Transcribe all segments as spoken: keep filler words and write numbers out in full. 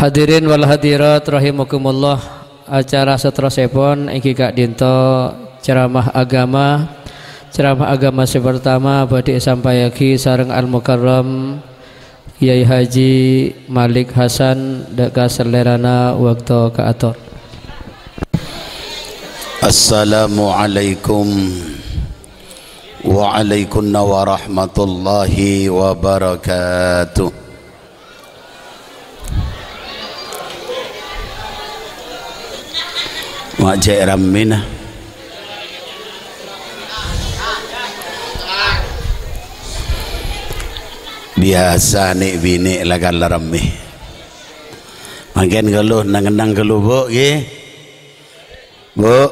Hadirin wal hadirat rahimakumullah, acara saterrossèpon èngghi ka'dinto ceramah agama. Ceramah agama sè partama bhâdhi èsampayaghi sareng Al-Mukarram Kyai Haji Malik Hasan, dâ' ka salèrana bâkto kaator. Assalamualaikum waalaikumna warahmatullahi wabarakatuh. Ma' cè' rammèna. Biyasa nè'-binè' la kala rammè. Mangkèn ghâllu neng-enneng ghâllu, Bu', ghi. Bu',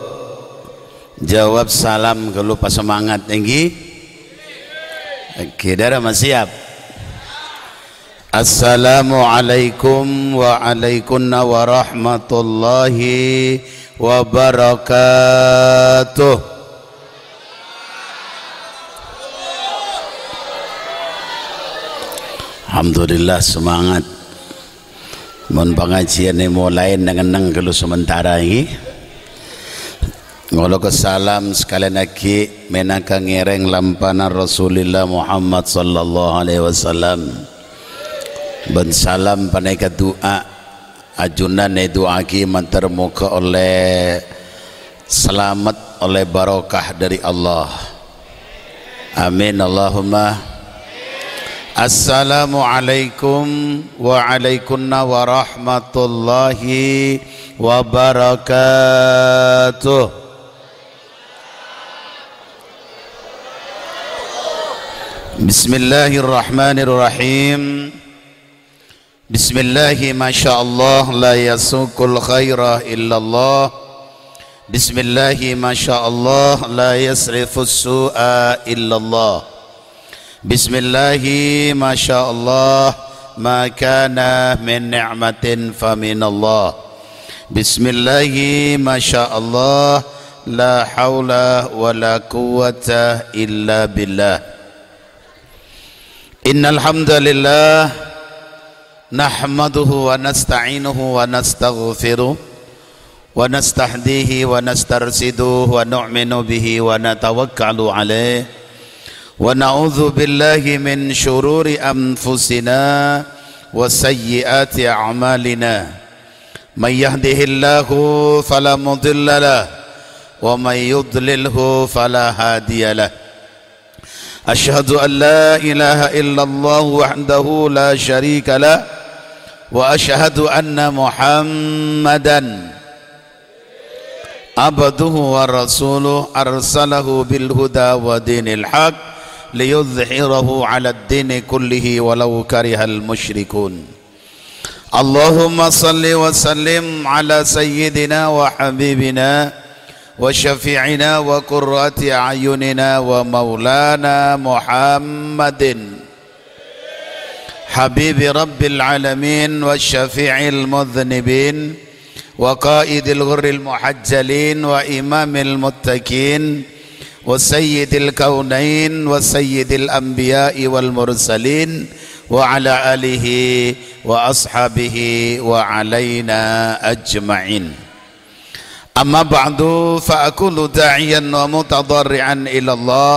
jawab salam ghâllu, pasemangat, èngghi? Oke, dârâ ma' siap. Assalamualaikum waalaikumna warahmatullahi wabarakatuh. Alhamdulillah, semangat. Mon pangajiyân èmolaè neng-enneng ghâllu samentara, èngghi. Ngolok salam sakalèyan aghi' mènangka ngèrèng lampana Rasulillah Muhammad sallallahu alaihi wasallam. Bân salam panèka du'a. Ajunan èdu'aaghi mandhâr moghâ ollè salamet, ollè barokah dâri Allah. Amin, Allahumma. Assalamualaikum waalaikumna warahmatullahi wabarakatuh. Bismillahirrahmanirrahim. Bismillahi masyaallah la yasuqul khaira illallah. Bismillahi masyaallah la yasrifus su'a illallah. Bismillahi masyaallah ma kana min ni'matin faminallah. Bismillahi masyaallah la haula wala quwwata illa billah. Innal hamdalillah, nahmaduhu wa nasta'inuhu wa nastaghfiruh, wa nastahdihi wa nastarshiduh, wa nu'minu bihi wa natawakkalu alaih, wa na'udzu billahi min syururi anfusina wa sayyiati a'malina. May yahdihillahu fala mudilla lah, wa may yudlilhu fala hadiya lah. Asyhadu an la ilaha illallah wahdahu la syarika lah, wa asyhadu anna Muhammadan abduhu wa rasuluh, arsalahu bil huda wa dinil haq, liyudhhirahu 'alad dini kullihi walau karihal musyrikun. Allahumma shalli wa sallim ala sayyidina wa habibina wa syafi'ina wa qurrati a'yunina wa maulana Muhammadin, habibi rabbil alamin wa syafi'il mudhnibin wa qaidil ghurril muhajjalin wa imamil muttaqin wa sayyidil kaunain wa sayyidil anbiya'i wal mursalin wa ala alihi wa ashabihi wa alaina ajma'in. Amma ba'du, fa aqulu da'iyan wa mutadharri'an ila Allah,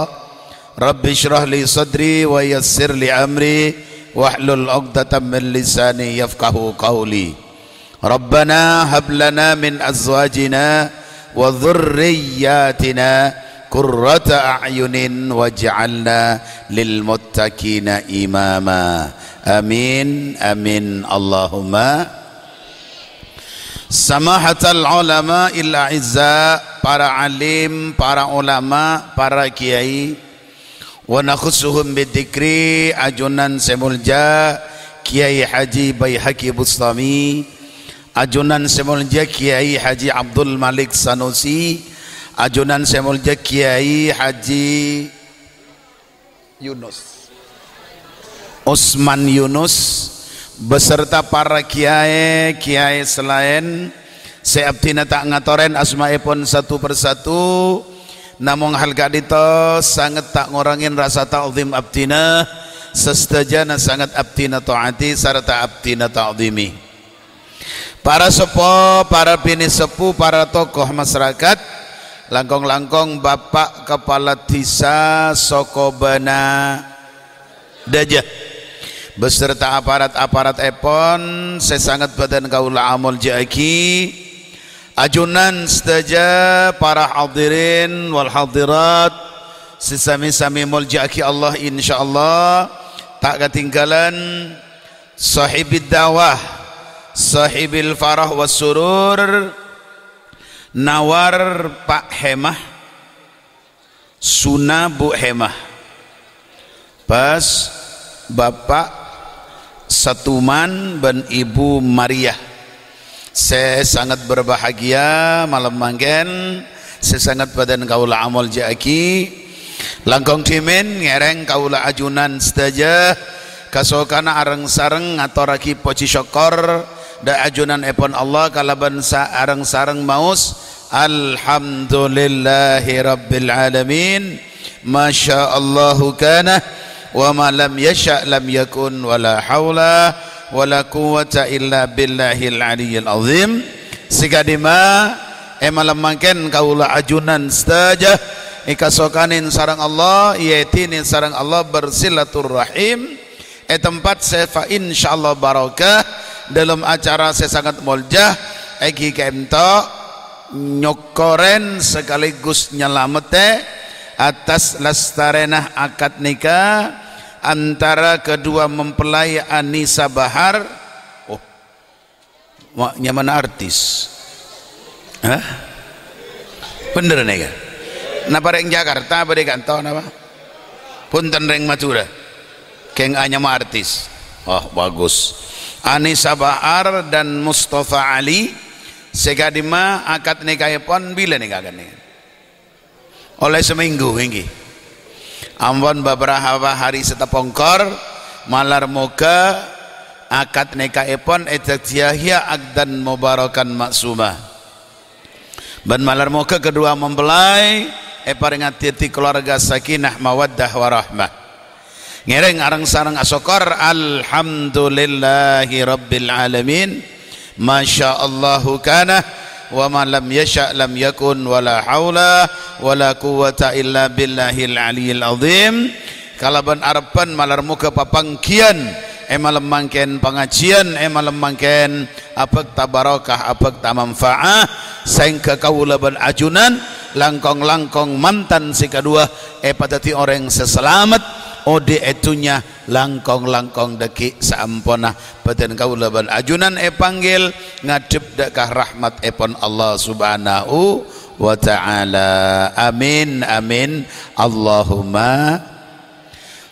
Rabbi shrah li sadri wa yassir li amri, wahlul 'uqdatam min lisani yafqahu qawli. Rabbana hab lana min azwajina wa dzurriyyatina qurrata a'yunin waj'alna lil muttaqina imama. Amin, amin, Allahumma. Samahatal ulama il a'izza, para alim, para ulama, para kiai, wa nakhussuhum bidzikri, ajunan sè molja Kiai Haji Baihaqi Bustami, ajunan sè molja Kiai Haji Abdul Malik Sanusi, ajunan sè molja Kiai Haji Yunus. Usman Yunus beserta para kiai-kiai sè laèn sè abdhina ta' ngatorè asmaèpon satu persatu, namong hal ka'dhinto sanget ta' ngorangè rasa ta'zim abdhina, sè sadhâjâna sanget abdhina ta'ati sarta abdhina ta'zimi. Para seppo, para binè seppo, para tokoh masyarakat, langkong-langkong Bapak Kepala Dhisa Sokobana Dâjâ, beserta aparat-aparatèpon sè sanget bâdhân kaulâ amoljâ'aghi, ajunan sadhâjâ, para hadirin wal hadirat sè samè-samè èmoljâ'aghi Allah, insyaallah ta' katèngghâlân Shahibid da'wah, shahibil farah was surur, Nawar Pa' Hemah, Suna Bu' Hemah, pas Bapa' Satuman bân Ibu Maria. Sè sanget berbahagia malem mangkèn, sè sanget bâdhân kaulâ amoljâ'aghi. Langkong dhimèn ngèrèng kaulâ ajunan sadhâjâ kasokanna areng-sareng ngatorraghi pojhi sokkor dâ' ajunanèpon Allah kalabân sa-, areng-sareng maos, "Alhamdulillahirabbil alamin. Masyaallahu kana, wa ma lam yasya' lam yakun, wa la haula wa la quwwata illa billahil aliyyil azim." Sè ka'dimma, è malem mangkèn kaulâ ajunan sadhâjâ èkasokanè sareng Allah, èyèdhinè sareng Allah bersilaturrahim è tempat sè fa insyaallah barokah, dâlem acara sè sanget moljâ, èngghi ka'ènto nyokkorèn sekaligus nyalamettè atas lastarèna akad nikah antara kedua mempelai Anisa Bahar. Oh, ma-, nyamana artis. Hah? Bhender nèka? Napa rèng Jakarta apa di kantor napa? Punten rèng Madura. Kèng anyama artis. Oh, bagus. Anisa Bahar dan Mustafa Ali. Sè ka'dimma akad nikahèpon bilâ nèka akad nikah? Ollè samènggu, èngghi. Ampon bâbârâmpa hari sè tapongkor, malar moghâ akad nikahèpon èdhâddhiyâghi aqdan mubarakan ma'suma. Bân malar moghâ kedua mempelai èparèngaghi dhâddhi keluarga sakinah mawaddah warahmah. Ngèrèng areng-sareng asokkor, alhamdulillahirabbil alamin. Masyaallahu kana, wa ma lam yasya' lam yakun, wa la haula wa la quwwata illa billahil aliyyil azim. Kalabân arebbhân malar moghâ papangghiyân è malem mangkèn, pangajiyân è malem mangkèn, abhâkta barokah, abhâkta manfaat, saèngghâ kaulâ bân ajunan langkong-langkong mantan sè kaduwâ èpadhâddhi orèng sè salamet, odi' è dhunnya, langkong-langkong dhâggi' saamponna bâdhân kaulâ bân ajunan èpanggil ngadhep dâ' ka rahmatèpon Allah Subhanahu wa Ta'ala. Amin, amin. Allahumma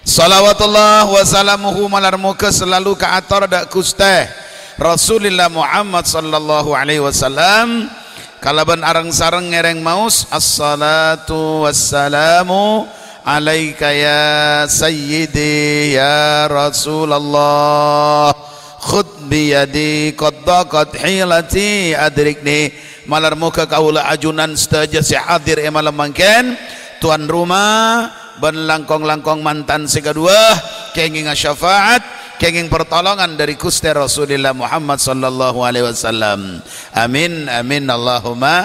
Shalawatullah wa salamuhu malar moghâ salalu kaator dâ' Ghustè Rasulillah Muhammad sallallahu alaihi wasallam, kalabân areng-sareng ngèrèng maos, "Assalatu wassalamu alaika ya sayyidi ya Rasulullah, khud biyadi qad daqat hilati adrikni." Malar moghâ kaulâ ajunan sadhâjâ sè hadir è malem mangkèn, tuan rumah, bân langkong-langkong mantan sè kaduwâ, kèngènga syafaat, kèngèng pertolongan dâri Ghustè Rasulillah Muhammad sallallahu alaihi wasallam. Amin, amin, Allahumma.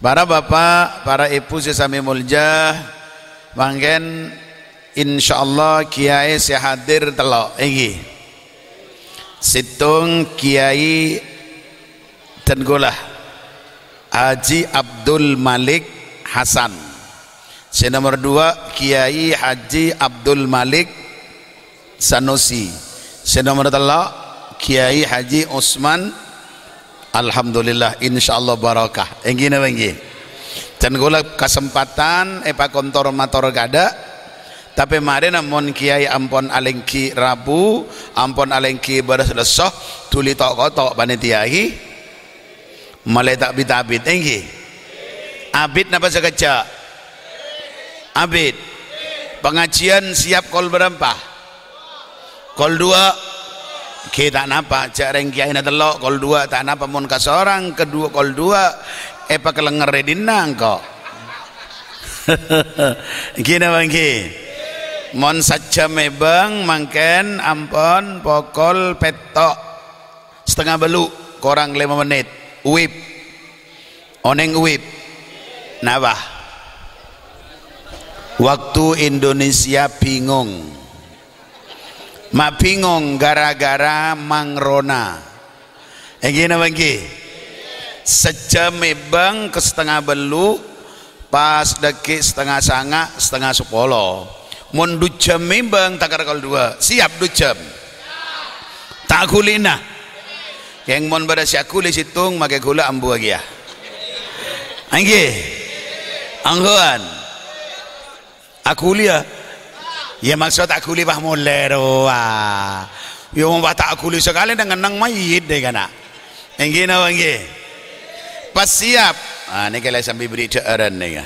Para bapa', para èbhu sè samè molja, mangkèn insyaallah kiyaè sè hadir tello', èngghi. Sèttong Kiyaè Dhân kaulâ, Haji Abdul Malik Hasan. Sè nomer duwâ', Kiai Haji Abdul Malik Sanusi. Sè nomer tello', Kiai Haji Usman. Alhamdulillah, insyaallah barokah. Èngghi napa èngghi? Dhân kaulâ kasempatan èpakontor mator kaadâ', tapè marèna mon Kiai ampon alèngghi rabu, ampon alèngghi bârâs lesso, dhuli to'-koto' panitia, èngghi? Malè ta' bit-abit, èngghi? Abit napa sakejjhâ'? Abit. Pangajiyân siap kol bârâmpa? Kol duwâ'. Ghi ta' napa, jhâ' rèng kiyaèna tello', kol duwâ' ta' napa, mon kasorang kaduwâ' kol duwâ', èpakalèngngèrrè dinna' engko'. Èngghi napa èngghi? Mon sajjhâm èbâng, mangkèn ampon pokol pètto'. Satengnga bâllu', korang lèma mennit. Uwip. Onèng uwip. Napa? Waktu Indonesia bingung. Ma' bingung gara-gara Mang Rona. Èngghi napa èngghi? Sajhâm èbâng ka satengnga bâllu', pas dhâggi' satengnga sanga', satengnga sapolo. Mon dhu jhâm èbâng, ta' kèra kol duwâ'. Siap dhu jhâm? Ta' ghulina. Kèng mon bâdâ sè aghuli sèttong, makè ghulâ ambuwâ kèya. Èngghi? Angghuwân. Aghuli, ya? Ya, maksud aghuli pas molè rowa. Ya, mon pas ta' aghuli sakalè, neng-enneng mayyit deh, kana'. Èngghi napa èngghi? Pas siap. Ah, nèka la sambi bherri' dhâ'ârân nèka.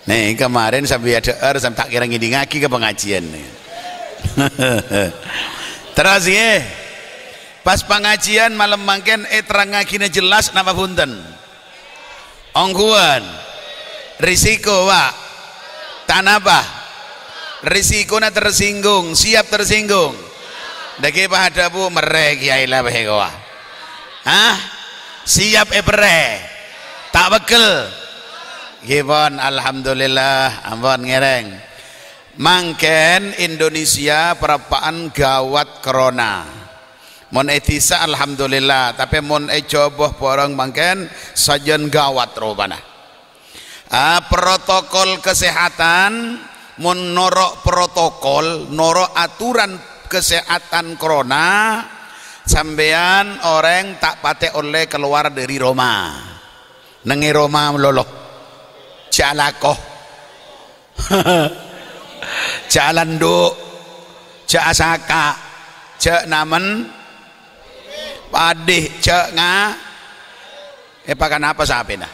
Nèka, kemarin sambi adhâ'âr, sambi ta' kèra ngèdingngaghi ka pangajiân nèka. Terros, ngghi. Pas pangajiân malem mangkèn èterrangngaghinâ jelas napa bhunten? Ongghuwân. Risiko, Pak. Ta' napa? Risikona tersinggung. Siap tersinggung? Dhâggi' pas adhâbu, merrè kèyaè la bhâi kowa. Hah? Siap èperrè? Ta' pegghel? Ghi pon, alhamdulillah, ampon ngèrèng. Mangkèn Indonesia parappa'an gawat corona. Mon è dhisa, alhamdulillah, tapè mon è Jhâbâ bhâreng mangkèn sajân gawat ropana. Ah, protokol kesehatan, mon noro' protokol, noro' aturan kesehatan corona, sampèyan orèng ta' patè ollè kalowar dhâri roma. Neng è roma malolo. Jhâ' alako. Jhâ' alandhu', jhâ' asaka', jhâ' namen padhi, jhâ' nga-, èpakanapa sapèna?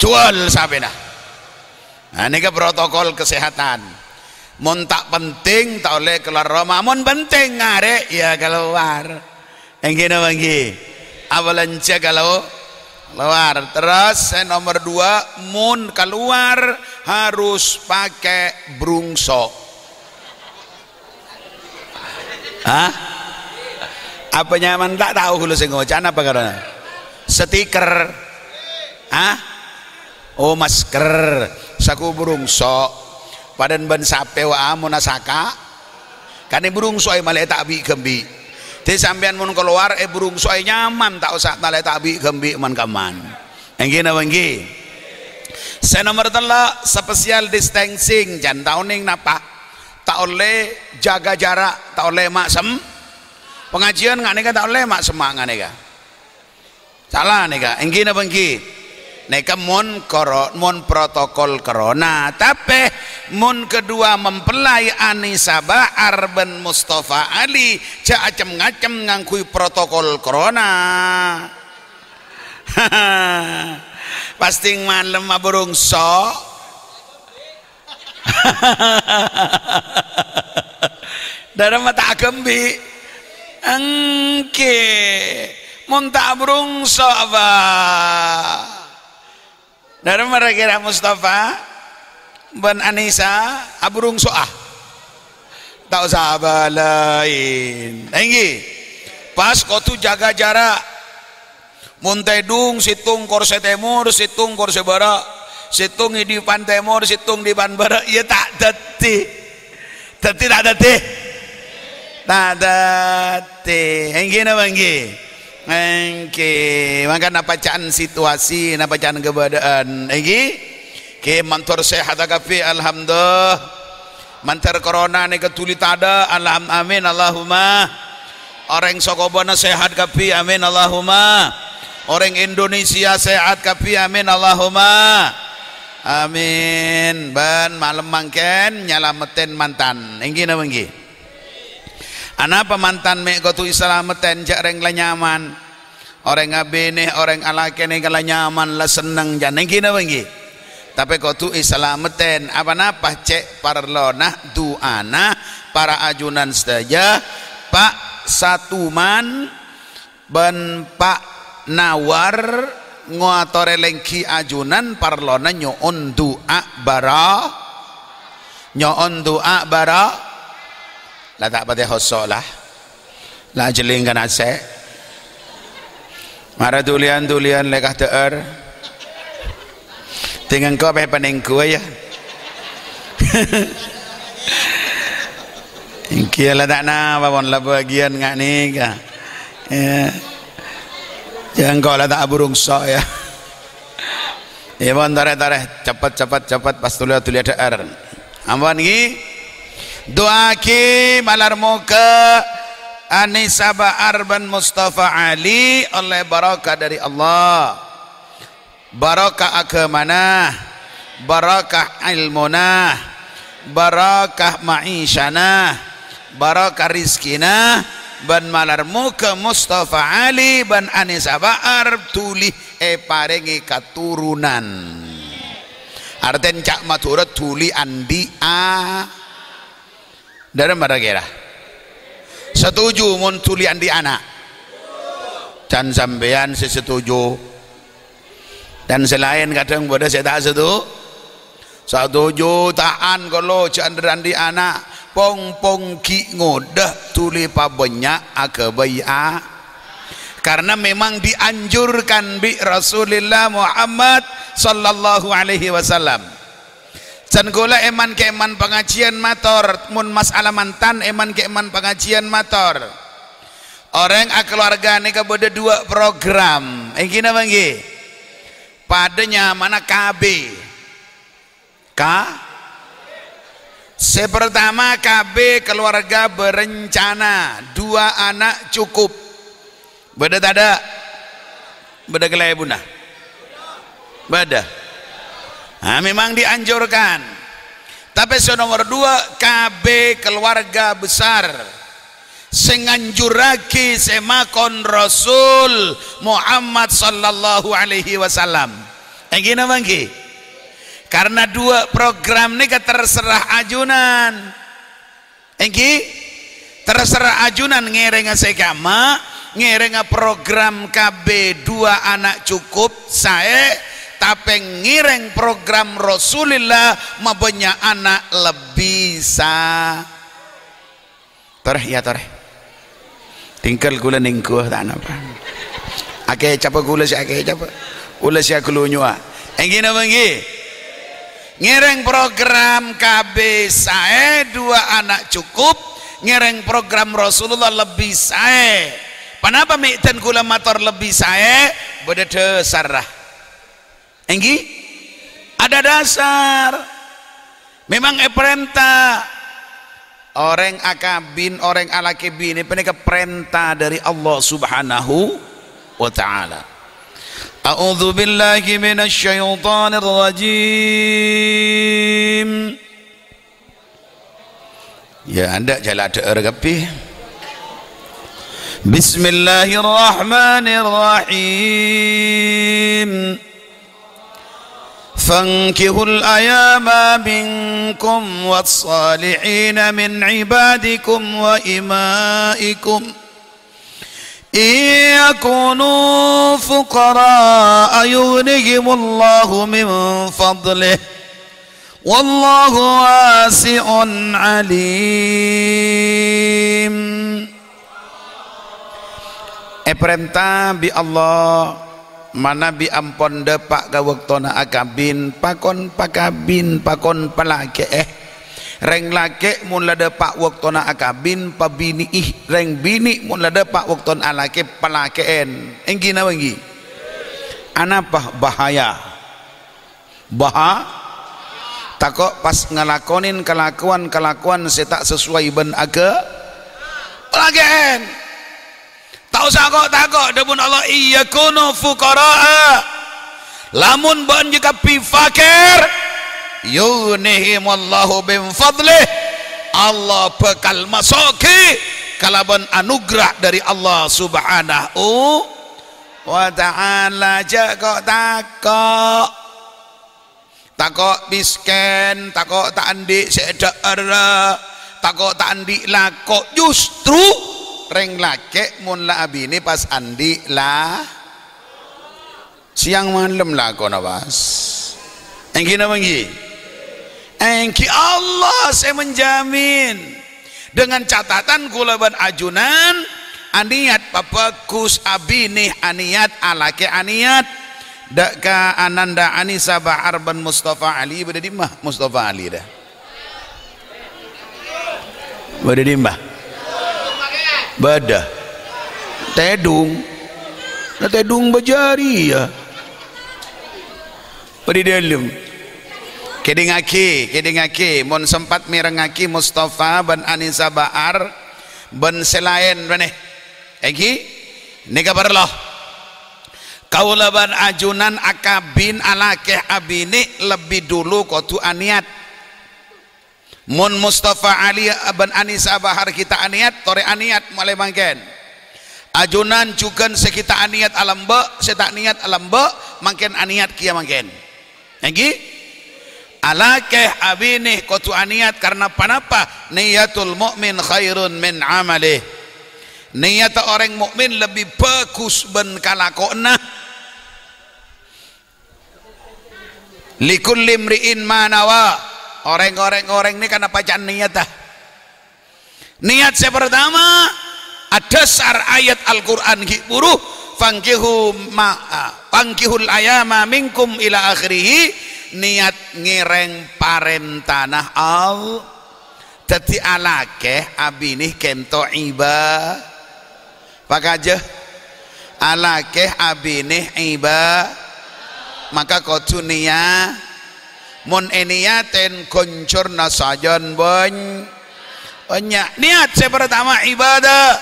Juwâl sapèna. Nah, nèka protokol kesehatan. Mon ta' penting, ta' ollè kalowar roma. Mon penting, ngarè', ya kalowar. Èngghi napa èngghi? Abâlânjhâ kalau-, kalowar. Terros sè nomer dua, mon kalowar harus pakai brungso'. Hah? Apa nyaman ta' tao ghulâ sè ngoca' napa karana? Stiker. Hah? Oh, masker. Saku brungso'. Padâna bân sapè wa amon asaka'. Kan èbrungso'è malè ta' bi'-ghâmbi'. Dhâddhi sampèyan mon kalowar èbrungso'è nyaman, ta' osa malè ta' bi'-ghâmbi' man-kamman. Èngghi napa èngghi? Sè nomer tello', spesial distancing, jhân ta' onèng napa? Ta' ollè jâgâ jhârâ', ta' ollè ma' sem-, pangajiân nga' nèka ta' ollè ma' semma' nga' nèka. Sala nèka, èngghi napa èngghi? Nèka mon koro-, mon protokol corona. Tapè mon kedua mempelai Anisa Bahar bân Mustafa Ali jhâ' acem-ngacem ngangghuy protokol corona. Pas tèng malem abrungso'. Dâremma ta' ghâmbi'? Èngghi. Mon ta' abrungso' apa? Dâremma ra-kèra Mustafa bân Anisa abrungso'a? Ta' osa abâlâi. Èngghi. Pas kodhu jâgâ jhârâ'. Mon tèdung, sèttong korsè tèmor, sèttong korsè bârâ', sèttong è dipan tèmor, sèttong dipan bârâ', iyâ ta' dhâddhi. Dhâddhi ta' dhâddhi? Ta' dhâddhi. Èngghi napa èngghi? Èngghi. Mangkana paca'an situasi, na paca'an kabâdâ'ân. Èngghi? Ghi, mandhâr sèhat kabbhi, alhamdulillah. Mandhâr corona nèka dhuli tadâ', alham-, amin, Allahumma. Orèng sakobâna sèhat kabbhi, amin, Allahumma. Orèng Indonesia sèhat kabbhi, amin, Allahumma. Amin. Bân malem mangkèn nyalamettè mantan. Èngghi napa èngghi? Anapa mantan mè' kodhu èsalamettè, jhâ' rèng la nyaman? Orèng abinè, orèng alakè nèka la nyaman, la senneng, jhân èngghi napa èngghi? Tapè kodhu èsalamettè, apa-napa cè' parlona du'ana para ajunan sadhâjâ, Pa' Satuman bân Pa' Nawar ngowatorè lèngghi ajunan parlona nyo'on du'a bârâ-, nyo'on du'a bârâ-, la ta' patè hoso' la. La jhelling kanasè'. Mara dhuliyân-dhuliyân lè' ka dhâ'âr. Tèng engko' pè panènggu, yâ. Ènggi la ta' napa, pon la bâgiyân nga' nèka. Yâ. Yâ, engko' la ta' aburung so', yâ. Iyâ, pon, torè, torè. Cepet, cepet, cepet. Pas dhuli-dhuli dhâ'âr. Ampon, ghi. Du'aaghi malar moghâ Anisa Ba'ar bân Mustafa Ali ollè barokah dâri Allah. Barokah aghâmana, barokah èlmona, barokah ma'isyana, barokah rizkina, bân malar moghâ Mustafa Ali bân Anisa Ba'ar dhuli èparèngè katoronan. Artèna ca' Madhurâ dhuli andi' a-, dhârâmma ra-kèra? Satuju mon dhuli andi' ana'? Can sampèyan sè satuju. Dan sè laèn kadhâng bâdâ sè ta' satu-, satuju, ta'an kolo jhâ' andi' ana', pong-pong ghi' ngodâ dhuli pabânnya' aghâbây a-, karena memang dianjurkan bi' Rasulullah Muhammad sallallahu alaihi wasallam. Can kaulâ è man-kèman pangajiân mator, mon mas'ala mantan è man-kèman pangajiân mator. Orèng akalowarga nèka bâdâ duwâ' program. Ènggi napa ènggi? Padâ nyamana K B. Ka-, sè partama, K B kalowarga berencana, dua anak cukup. Bâdâ tadâ'? Bâdâ kalèbunna? Bâdâ. Nah, memang dianjurkan. Tapè sè nomor dua, K B keluarga besar sè nganjurraghi sè makon Rasul Muhammad sallallahu alaihi wasallam. Ènggi napa ènggi? Karena dua program nèka terserah ajunan. Ènggi, terserah ajunan ngèrèngnga sè ka'emma, ngèrèngnga program K B dua anak cukup, saè, tapè ngèrèng program Rasulillah mabânnya' ana' lebbi sa-, torè, yâ, torè. Tinggal kaulâ nèngghu, ta' napa. Akècabbhâ kaulâ sè akècabbhâ. Kaulâ sè aghâlunyo'a. Ènggi napa ènggi? Ngèrèng program K B saè, dua anak cukup, ngèrèng program Rasulullah lebbi saè. Ponapa mè' dân kaulâ mator lebbi saè? Bâdâ dhâsarra. Ènggi? Ada dasar. Memang èparènta. Orèng akabin, orèng alakè binè panèka parènta dâri Allah Subhanahu wa Ta'ala. A'udzubillahi minasyaitonirrajim. Yâ, anda' jhâ' la dhâ'âr kabbhi. Bismillahirrahmanirrahim. Fankihul ayama minkum was-salihina min ibadikum wa ima'ikum. In yakunu fuqara'a yughnihimullahu min fadlih. Wallahu wasi'un alim. Èparènta bi' Allah, manabi ampon dâpa' ka bâktona akabin, pakon pakabin, pakon palakè'è. Rèng lakè' mon la dâpa' bâktona akabin, pabinè'i. Rèng binè' mon la dâpa' bâktona alakè, palakè'è. Ènggi napa ènggi? Anapa bahaya? Baha-, tako' pas ngalakonè kalakowan-kalakowan sè ta' sesuai bân aga-, palakè'è. Ta' osa ko'-tako', dhâbuna Allah, "In yakunu fuqara'a." Lamon bâ'na jâ kabbhi fakèr, "yughnihimullahu min fadlih." Allah bhâkal maso'aghi kalabân anugerah dâri Allah Subhanahu wa Ta'ala. Jhâ' ko'-tako'. Tako' mèskèn, tako' ta' andi' sè èdhâ'ârâ, tako' ta' andi' lako. Justru rèng lakè' mon la abinè pas andi' la-, sèyang malem lakona pas. Ènggi napa ènggi? Ènggi Allah sè menjamin. Dengan catatan kaulâ bân ajunan, Anèyat pabhâghus, abinè anèyat, alakè anèyat. Dâ' ka Ananda Anisa Bahar bân Mustafa Ali, bâdâ dimma Mustafa Ali dâ? Bâdâ dimma? Bâdâ. Tèdung. Nah, tèdung bâjâri ya. Bâdâ dâlem. Kèdingngaghi, kèdingngaghi. Mon sempat mèrengngaghi Mustafa bân Anisa Bahar bân sè laèn bânnè. Èngghi, nèka parlo. Kaulâ bân ajunan akabin alakè abinè lebbi dulu kodhu anèyat. Mon Mustafa Ali bân Anisa Bahar ghi' ta' anèyat, torè anèyat molaè mangkèn. Ajunan jhughân sè ghi' ta' anèyat alambâ', sè ta' nèyat alambâ', mangkèn anèyat kèya mangkèn. Èngghi? Alakè abinè kodhu anèyat karna ponapa? Niyatul mu'min khairun min amalih. Niyatta orèng mukmin lebbi bhâghus bân kalakowanna. "Likulli imri'in ma nawa." Orèng-orèng, orèng nèka napa can nèyatta? Nèyat sè partama, adhâsar ayat Al-Qur'an ghi' bhuru, "Fankihu ma-, a, fankihul ayama minkum" ila akhirih, nèyat ngèrèng parèntana Allah. Dhâddhi alakè abinè kènto iba-, Pakajâ, alakè abinè iba-, maka kodhu nèya-, mon ènèyatèn ghânjhârânna sajân bân-, bânnya'. Nèyat sè partama ibadah,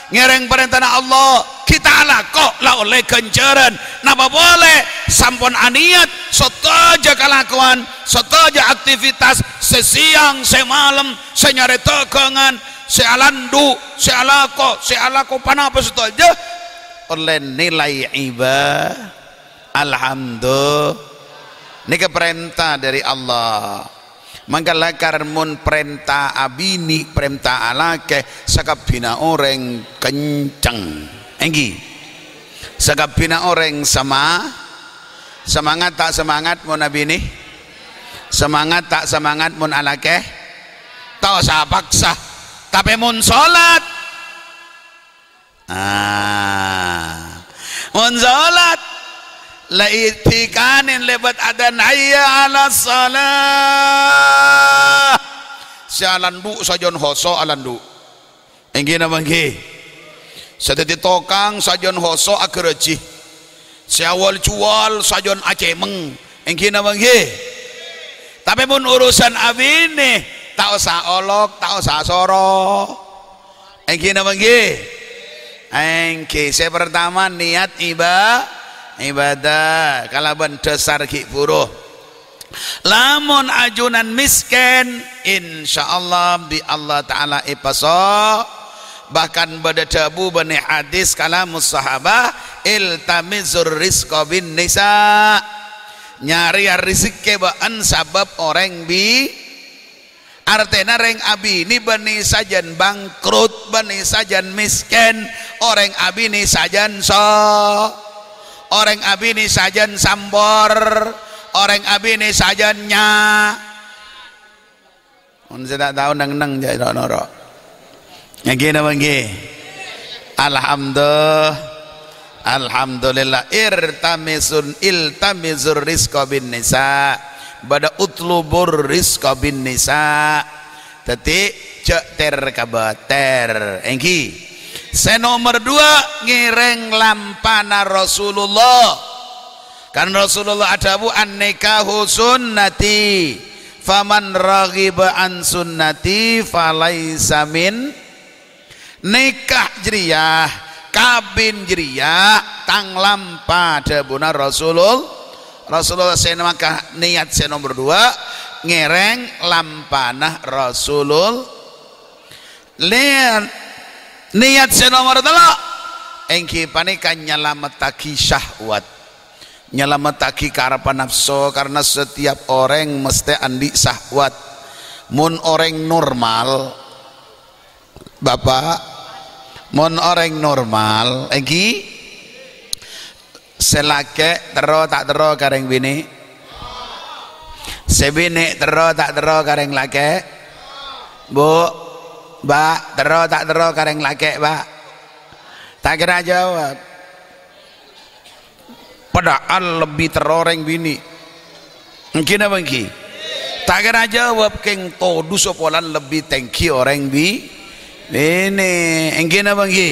ngèrèng parèntana Allah, ghi' ta' alako la ollè ghânjhârân. Napa polè, sampon anèyat, sadhâjâ kalakowan, sadhâjâ aktivitas, sè sèyang, sè malem, sè nyarè dhâghângan, sè alandhu', sè alako, sè alako ponapa sadhâjâ, ollè nilai iba-, alhamdu-, nèka parènta dâri Allah. Mangka lakar mon parènta abinè, parènta alakè, sakabbhina orèng kenceng. Èngghi. Sakabbhina orèng sama-, semangat ta' semangat mon abinè? Semangat ta' semangat mon alakè? Ta' osa paksa. Tapè mon solat, ah, mon solat, la èdhikanè lèbât adzan, "Hayya 'alas shalah." Sè alandhu' sajân hoso' alandhu'. Èngghi napa èngghi? Sè dhâddhi tokang sajân hoso' aghârâjhi. Sè awal-juwal sajân acèmèng. Èngghi napa èngghi? Tapè mon urusan abinè, ta' osa olok, ta' osa soro. Èngghi napa èngghi? Èngghi. Sè partama nèyat iba-, ibadah kalabân dhâsar ghi' bhuru. Lamon ajunan mèskèn, insyaallah bi' Allah Ta'ala èpaso-, bahkan bâdâ dhâbu bânnè hadis kalamus sahabah, "Iltamizur rizqa bin nisa." Nyarèya rejekkè bâ'ân sabâb orèng bi-, artèna rèng abinè bânnè sajân bangkrut, bânnè sajân mèskèn, orèng abinè sajân so-, Orèng abinè sajân sambor, orèng abinè sajân nya-, mon sè ta' tao neng-neng jhâ' ro'-noro'. Èngghi napa èngghi? Alhamdu-, alhamdulillah. Irtamisun, iltamizur rizqa bin nisa. Bâdâ utlubur rizqa bin nisa. Dhâddhi, jhâ' ter-kabâter. Èngghi. Sè nomer duwâ', ngèrèng lampana Rasulullah. Kan Rasulullah adhâbu, "An-nikahu sunnati, faman raghiba an sunnati falaisa min." Nikah jârèya, kabin jârèya, tang lampa, dhâbuna Rasulul-, Rasulullah sè maka niyat sè nomer duwâ', ngèrèng lampana Rasulul-, Niyat, niyat sè nomer tello', èngghi panèka nyalamettaghi syahwat. Nyalamettaghi karebbhâ napso, karna setiap orèng mestè andi' syahwat. Mon orèng normal, Bapak, mon orèng normal, èngghi, sè lakè' terro ta' terro ka rèng binè'? Sè binè' terro ta' terro ka rèng lakè'? Bu, Mbak, terro ta' terro ka rèng lakè', Pak? Ta' kèra ajâwâb. Padahal lebbi terro orèng binè'. Èngghi napa èngghi? Ta' kèra ajâwâb, kèng todus polana lebbi tèngghi orèng bi-, binè'. Èngghi napa èngghi?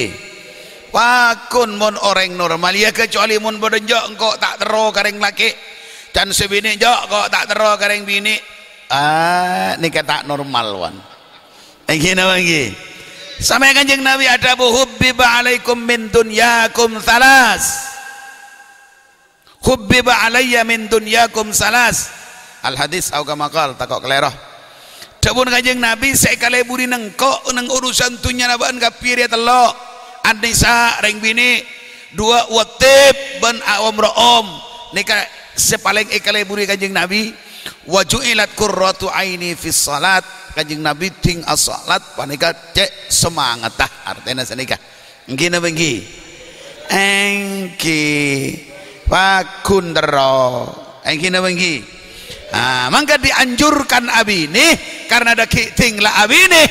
Pagghun mon orèng normal, ya, kecuali mon bâdâ enjâ' engko' ta' terro ka rèng lakè'. Can sè binè' enjâ' engko' ta' terro ka rèng binè'. Ah, nèka ta' normal, wan. Èngghi napa èngghi? Sampè' Kanjeng Nabi adhâbu, "Hubbiba 'alaikum min dunyakum tsalas." "Hubbiba 'alayya min dunyakum tsalas." Al-hadis au kama qal, tako' kalèro. Dhâbuna Kanjeng Nabi, "Sè èkalèburi nèngko' neng urusan dhunnyana bâ'na kabbhi rèya tello', an-nisa, rèng binè', duwâ' wattib bân a'om ro'om." Nèka sè palèng èkalèburi Kanjeng Nabi. "Wa ju'ilat qurratu aini fis shalat." Kanjeng Nabi dhing ashalat panèka cè' samangatta, artèna sanèka. Èngghi napa èngghi? Èngghi. Pagghun terro. Èngghi napa èngghi? Ah, mangka dianjurkan abinè karena dâggi' dhing la abinè.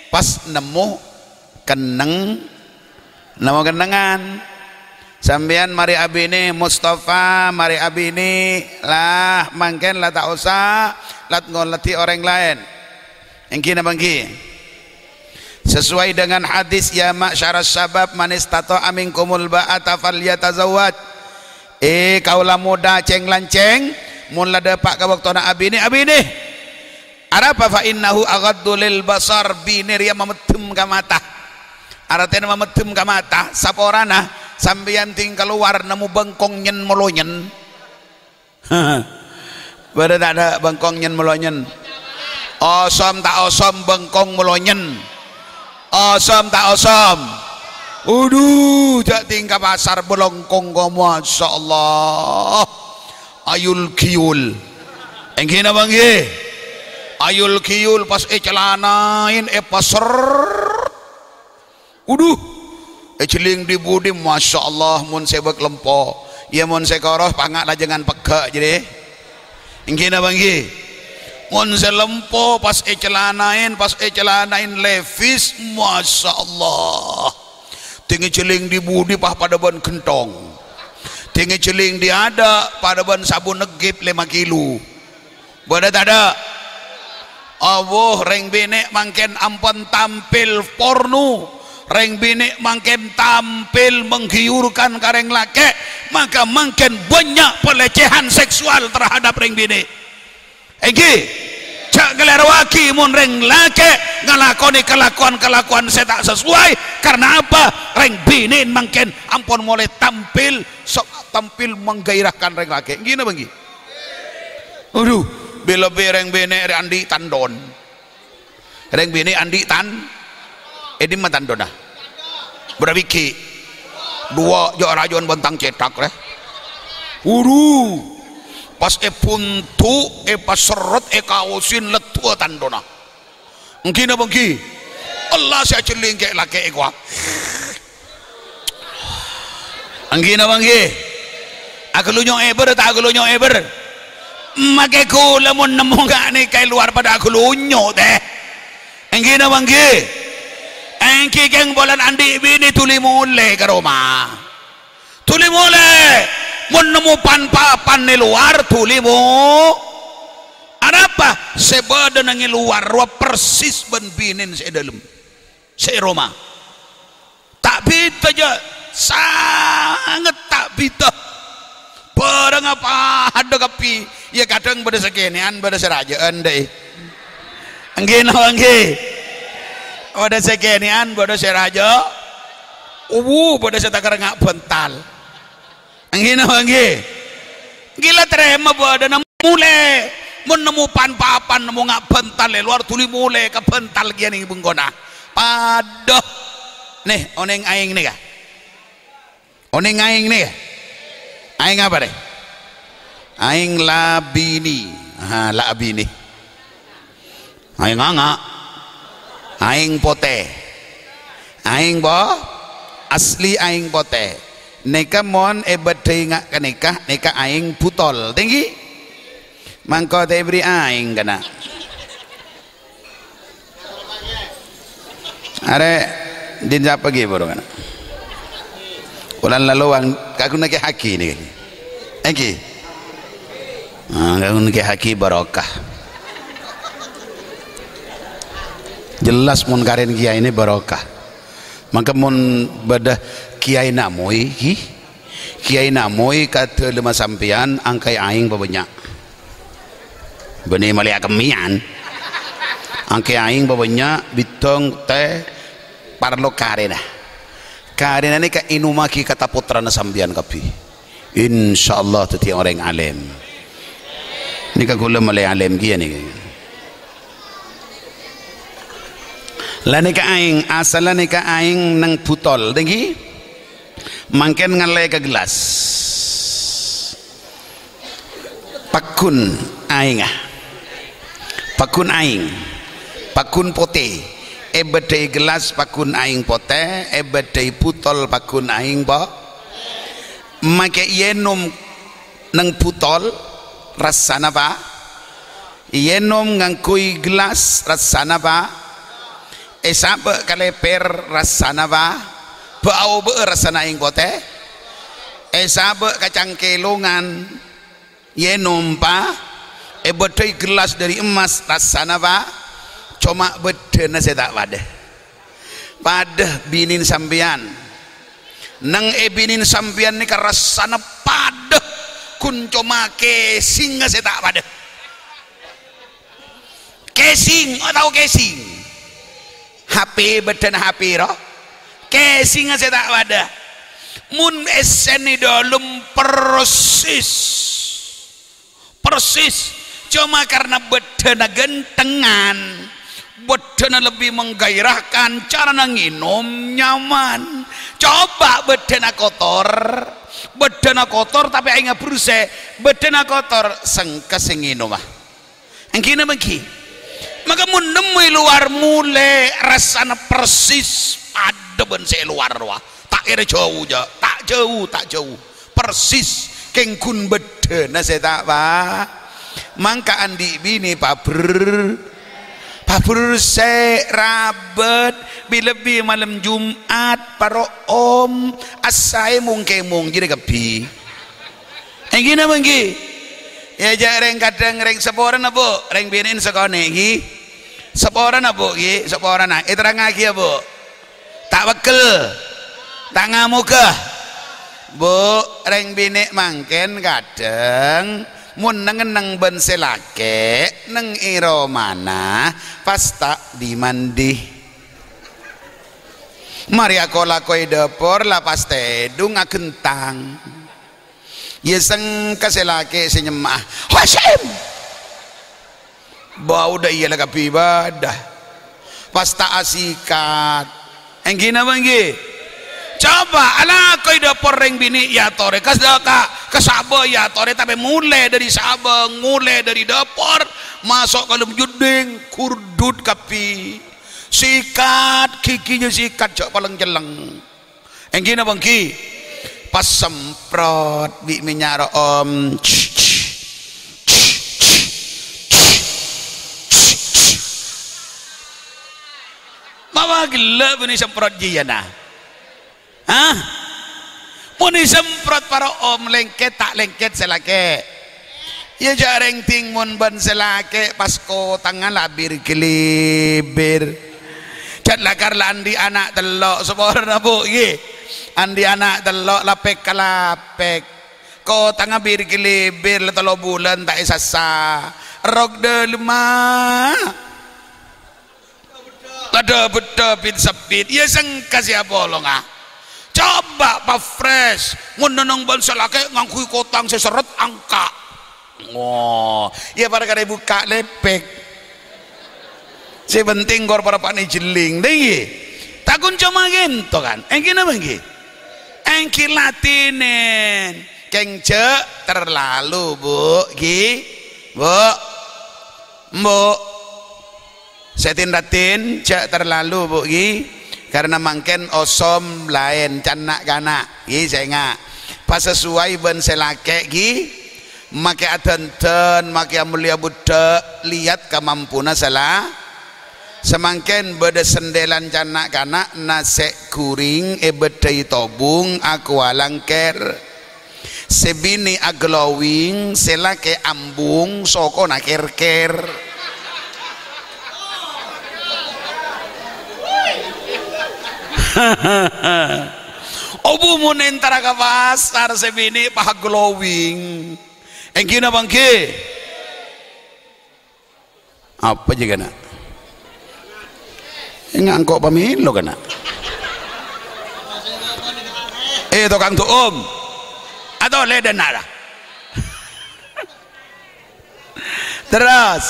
Pas nemmo kenneng, nemmo kennengngan. Sampèyan marè abinè, Mustafa marè abinè, lah mangkèn la ta' osa lat-ngolatè orèng laèn. Èngghi napa èngghi? Sesuai dengan hadis, "Ya ma'syaras syabab, man istata'a minkumul ba'ata falyatazawwaj." Eh, kaula moda cèng-lancèng, mon la dâpa' ka bâktona abinè, abinè. Arapa? "Fa innahu aghaddu lil basar." Binè rèya mameddhem ka mata. Artèna mameddhem ka mata, saporana sampèyan dhing kalowar nemmo bengkong nyen-molonyen. Bâdâ tadâ' bengkong nyen-molonyen? Osom ta' osom bengkong molonyen? Osom ta' osom? Udhu, jâ' dhing ka pasar bengkong ko, masyaallah. Ayul-ghiyul. Èngghi napa èngghi? Ayul-ghiyul pas ècalanaè, èpaser. Udhu, èjhelling dhi-budhi, masyaallah, mon sè bâk lempo. Iyâ, mon sè koro, panga' lajângan pegghâ' jârèya. Èngghi napa èngghi? Mon sè lempo pas ècalanaè, pas ècalanaè levis, masyaallah. Dhing èjhelling dhi-budhi, pas padâ bân ghentong. Dhing èjhelling dhi-adâ', padâ bân sabun negip lèma kilo. Bâdâ tadâ'? Awo, rèng binè' mangkèn ampon tampil porno. Rèng binè' mangkèn tampil menggiurkan ka rèng lakè', maka mangkèn bânnya' pelecehan seksual terhadap rèng binè'. Èngghi, jâ' kalèrowaghi mon rèng lakè' ngalakonè kalakowan-kalakowan sè ta' sesuai. Karna apa? Rèng binè' mangkèn ampon molaè tampil, so-, tampil menggairahkan rèng lakè'. Èngghi napa èngghi? Adhu, bi-, lebbi rèng binè' rè andi' tandhon. Rèng binè' andi' tan-, è dimma tandhonna? Bârâmma bighi'? Duwâ', jâ' rajâna bân tang cèthak, rè. Adhu, pas èbuntu', èpaserret, èkaosin, leddhuwâ tandhonna. Èngghi napa èngghi? Allah sè ajhelling kè' lakè' è kowa. Èngghi napa èngghi? Aghâlunyo' èbâr ta' aghâlunyo' èbâr? Makè ghulâ mon nemmo nga' nèka è lowar padâ aghâlunyo' tè. Èngghi napa èngghi? Èngghi kèng polana andi' binè dhuli molè ka roma. Dhuli molè. Mon nemmo pan-papan è lowar, dhuli mo-, arapa? Sè bâdâ neng è lowar rowa persis bân binèna sè è dâlem. Sè è roma. Ta' bhidhâ, jâ'. Sanget ta' bhidhâ. Bârâng apa adâ kabbhi. Iyâ, kadhâng bâdâ sakènè'an, bâdâ sè rajâ'ân, dâi. Èngghi napa èngghi? Bâdâ sakènè'an, bâdâ sè rajâ. Uwu, bâdâ sè takèra nga' bhântal. Èngghi napa èngghi? Èngghi la tarèma bâdâna molè. Mon nemmo pan-papan, nemmo nga' bhântal è lowar, dhuli molè ka bhântal kèya neng bengkona. Padâ. Nè, onèng aèng nèka. Onèng aèng nèka. Aèng apa, rè? Aèng la binè. Aha, la binè. Aèng anga'. Aèng potè. Aèng po-, asli aèng potè. Nèka mon èbâdâi nga' ka nèka, nèka aèng butol. Tèngghi. Mangkana ta' èbherri' aèng kana'. Arè, din sapa ghi buru kana'? Polana lalowang kagunna Kè Haji nèka. Èngghi. Ah, kagunna Kè Haji barokah. Jelas mon karèn kiyaè nè barokah. Mangka mon bâdâ kiyaè namoy, ghi? Kiyaè namoy ka dâlemma sampèyan, angkè aèng pabânnya'. Bânnè malè akemmèyan. Angkè aèng pabânnya' bidhâng tè parlo karèna. Karèna nèka ènomaghi ka ta-, pottrana sampèyan kabbhi. Insyaallah dhâddhi orèng alèm. Nèka kaulâ malè alèm kèya nèka. La nèka aèng, asalla nèka aèng neng butol, èngghi? Mangkèn ngallè ka gelas. Paggun aèngnga. Paggun aèng. Paggun potè. Èbâddhâi gelas paggun aèng potè, èbâddhâi butol paggun aèng po-, makè ènom neng butol, rassana pa-, ènom ngangghuy gelas, rassana pa-, èsabâ' ka lèpèr, rassana pa-, bâ-, aobâ'â rassana aèng potè, èsabâ' ka cangkèlongan, ènom pa-, èbâddhâi gelas dâri emmas, rassana pa-, coma bâddhâna sè ta' padâ. Padâ binèn sampèyan. Neng è binèn sampèyan nèka rassana padâ, ghun coma casing sè ta' padâ. Casing, oh, tao casing? H P, bâddhâna H P, ro? Casing sè ta' padâ. Mon èssèna è dâlem persis. Persis, coma karena bâddhâna gantengan, bâddhâna lebbi menggairahkan, carana ngènom nyaman. Coba bâddhâna kotor, bâddhâna kotor tapè aèngnga bersè, bâddhâna kotor, sengka sè ngènoma. Èngghi napa èngghi? Maka mon nemmo è lowar molè, rassana persis padâ bân sè è lowar rowa. Ta' kèra jâu, jâ-, ta' jâu, ta' jâu. Persis, kèng ghun bâddhâna sè ta' pa-, mangka andi' binè pabher-, pabersè, rabât, bi-, lebbi malem Jum'at, paro om, assaè mong-kèmong, jârèya kabbhi. Èngghi napa èngghi? Iyâ, jâ' rèng kadhâng rèng saporana, Bu', rèng binè'en sakonè', ghi. Saporana, Bu', ghi, saporana. Èterrangngaghi, yâ, Bu'. Ta' peggel. Ta' ngamoghâ. Bu', rèng binè' mangkèn kadhâng mon neng-enneng bân sè lakè' neng è romana pas ta' dhi-mandhi. Marè ako-lako è dâpor la pas tèdung aghentang. Iyâ sengka sè lakè' sè nyemma'a, "Hasyim!" Bâu dâ' iyâ la kabbhi bâdâ. Pas ta' asikat. Èngghi napa èngghi? Coba alako è dâpor rèng binè' èyatorè. Ka, ka, ka sabâ èyatorè, tapè molè dâri sabâ, molè dâri dâpor, maso' ka dâlem jhuddhing, kurdut kabbhi. Sikat, ghighina sikat, jâ' palèng-cellèng. Èngghi napa èngghi? Pas semprot bi' mènnya' ro'om. Mapa ghellâ' bânnè semprot jiyâ, na? Hah? Mon èsemprot paro'om, lèngkèt ta' lèngkèt sè lakè'? Iyâ, jâ' rèng dhing mon bân sè lakè' pas kotangnga la bir-ghâlibir. Jhât lakar la andi' ana' tello', saporana, Bu', ghi. Andi' ana' tello' lapèk-kalapèk. Kotangnga bir-ghâlibir la tello bulân ta' èsassa. Rok dâlemma. Tadâ-beddhâ bit-sebbit, iyâ sengka sè apolonga. Coba pafresh, mon neng bân sè lakè' ngangghuy kotang sè serret angka'. Wo, iyâ parkara bukka' lèpèk. Sè penting kor parappa'na jhelling, ta' iyâ? Ta' ghun coma ghânto kan? Èngghi napa èngghi? Èngghi latinen. Kèng jhâ' terlalu, Bu', ghi? Bu'. Embu'. Sè tin-ratin, jhâ' terlalu, Bu', ghi. Karena mangkèn osom laèn, can na'-kana', ghi, sènga'. Pas sesuai bân sè lakè', ghi. Makè adhândhân, makè amollèya buddhâ, liat kamampuna sè la-, Samangkèn bâdâ sendhèlan can-, na'-kana', nasè' ghuring èbâddhâi tobung, akowa langkèr. Sè binè' aglowing, sè lakè' ambung, sokona kèr-kèr. Obu mon entara ka pasar sè binè' pas glowing. Èngghi napa èngghi? Apa jâ kana'? Ngangko' pamèlo kana'. Eh, tokang du'um. Atau lè dâna' la. Terros,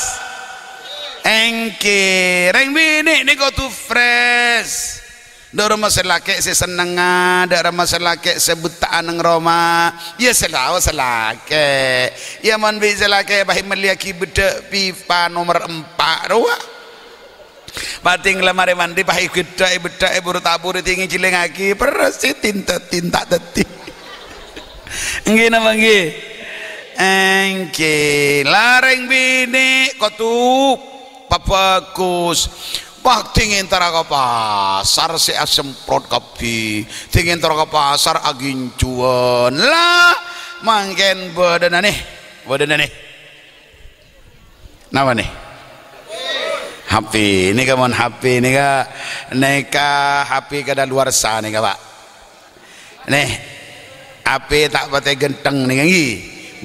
èngghi, rèng binè' nèko kodhu fresh. Dâ' remma sè lakè' sè sennengnga, dâ' remma sè lakè' sè butta'an neng roma. Iyâ, sè laos sè lakè'. Iyâ, mon bi' sè lakè' bhâi mellèyaghi beddhâ' pipa nomer empa' rowa. Patèng la marè mandi, pas ègheddhâ', èbeddhâ', èburu-taburu, tèngè jhilingngaghi, persis tinta-tinta dhâddhi. Èngghi napa èngghi? Èngghi, la rèng binè' kodhu pabhâghus. Pas tèngè entara ka pasar sè asemprot kabbhi, tèngè entara ka pasar aginjuwân. La, mangkèn bâdâna nè, bâdâna nè. Napa nè? H P. Nèka mon H P nèka, nèka H P kadaluwarsa nèka, Pak. Nè, H P ta' patè ghântheng nèka, èngghi.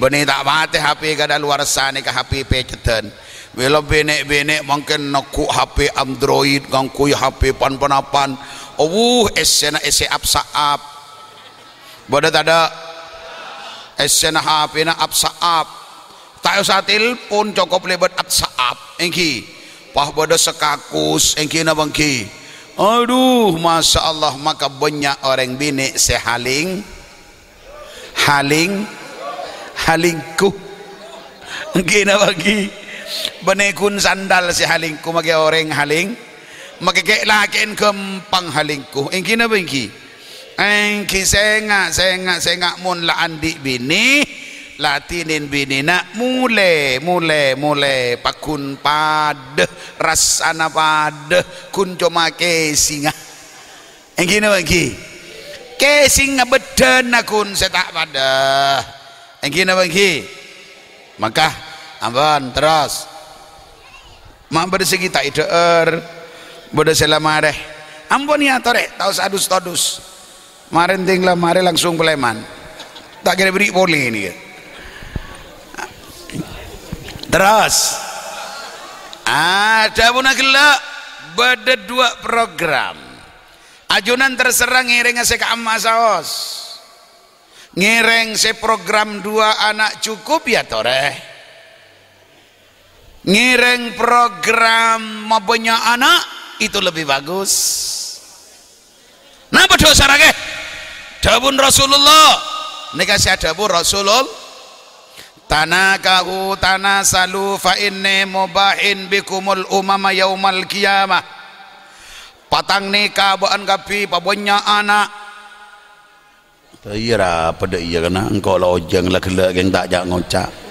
Bânnè ta' patè H P kadaluwarsa nèka, H P pècèddhân. Mèlo binè'-binè' mangkèn negghu' H P Android, ngangghuy H P pan-ponapan. Owuh, essèna essè ap-saap. Bâdâ tadâ'? Essèna H P-na ap-saap. Ta' osa telpon, cokop lèbât ap-saap, èngghi. Pas bâdâ sekakus, èngghi napa èngghi? Adhu, masya Allah, maka bânnya' orèng binè' sè haling-, haling-, halingku. Èngghi napa èngghi? Bânnè ghun sandal sè halingku, makè orèng haling-, makè kè'-lakè'en ghâmpang halingku. Èngghi napa èngghi? Èngghi sènga', sènga', sènga' mon la andi' binè, la dinèn binèna molè, molè, molè, paggun padâ, rassana padâ, ghun coma kèsèngnga. Èngghi napa èngghi? Kèsèngnga bâddhâna ghun sè ta' padâ. Èngghi napa èngghi? Maka, ampon, terros. Ma' bâdâ sè ghi' ta' èdhâ'âr, bâdâ sè la marè. Ampon, yâ, torè, ta' osa dus-todus. Marè ènting la marè langsung palèman. Ta' kèra bâri' polè nèka. Terros. Ah, dhâbuna ghellâ' bâdâ duwâ' program. Ajunan terserah ngèrèngnga sè ka'emma saos. Ngèrèng sè program dua anak cukup, yâ, torè. Ngèrèng program mabânnya' ana', itu lebih bagus. Napa dhâsarra, kè? Dhâbuna Rasulullah. Nèka sè adhâbu Rasulul-, "Tanakahu tanasalu fa inni mubahin bikumul umama yaumal qiyamah." Patang nèka bâ'ân kabbhi, pabânnya' ana'. Iyâ, ra, padâ iyâ, kana engko' la ojhâng, la ghellâ' kèng ta' ca'-ngoca'.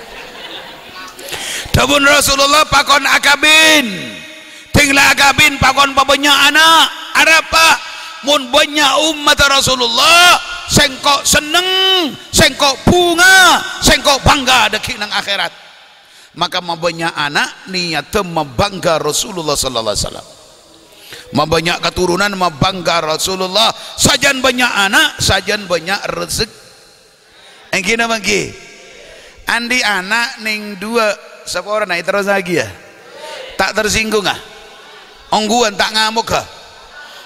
Dhâbuna Rasulullah, "Pakon akabin." Dhing la akabin, pakon pabânnya' ana'. Arapa? Mon bânnya' ommatta Rasulullah, sèngko' senneng, sèngko' bhunga, sèngko' bhângga dhâggi' nang akhèrat. Maka mabânnya' ana' niyaddhâ mabhângga Rasulullah sallallahu alaihi wasallam. Mabânnya' katoronan mabhângga Rasulullah, sajân bânnya' ana', sajân bânnya' rezek-, èngghi napa èngghi? Andi' ana' nèng duwâ', saporana èterrossaghi, yâ? Ta' tersinggung, ah? Ongghuwân ta' ngamok, ah?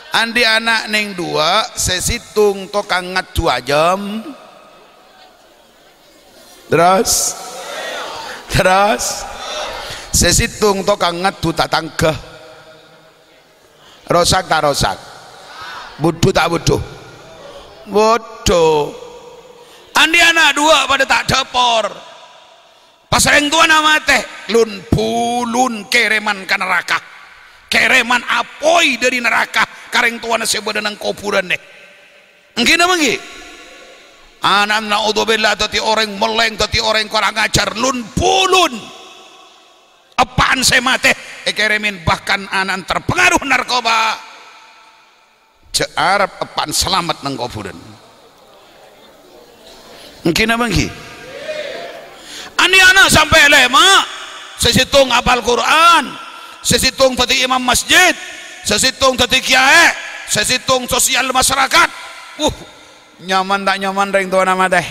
Andi' ana' nèng duwâ', sè sèttong tokang ngaddhu ajâm, Terros? Terros? Sè sèttong tokang ngaddhu tatangghâ. Rosak ta' rosak? Budhu ta' budhu? Budhu. Andi' ana' duwâ' padâ ta' dhâpor. Pas rèng towana matè, lon-bulon kèrèman ka naraka. Kèrèman apoy dhâri naraka ka rèng towana sè bâdâ nang kobhurânna. Èngghi napa èngghi? Ana' naudzubillah dhâddhi orèng mellèng, dhâddhi orèng korang ajar, lon-bulon. Eppa'en sè matè èkèrèmèn, bahkan ana'en terpengaruh narkoba. Jhâ' arep eppa'en salamet neng kobhurân. Èngghi napa èngghi? Anè' ana' sampè' lèma', sè sèttong apal Qur'an, sè sèttong dhâddhi imam masjid, sè sèttong dhâddhi kèyaè, sè sèttong sosial masyarakat. Wuh, nyaman ta' nyaman rèng towana matè?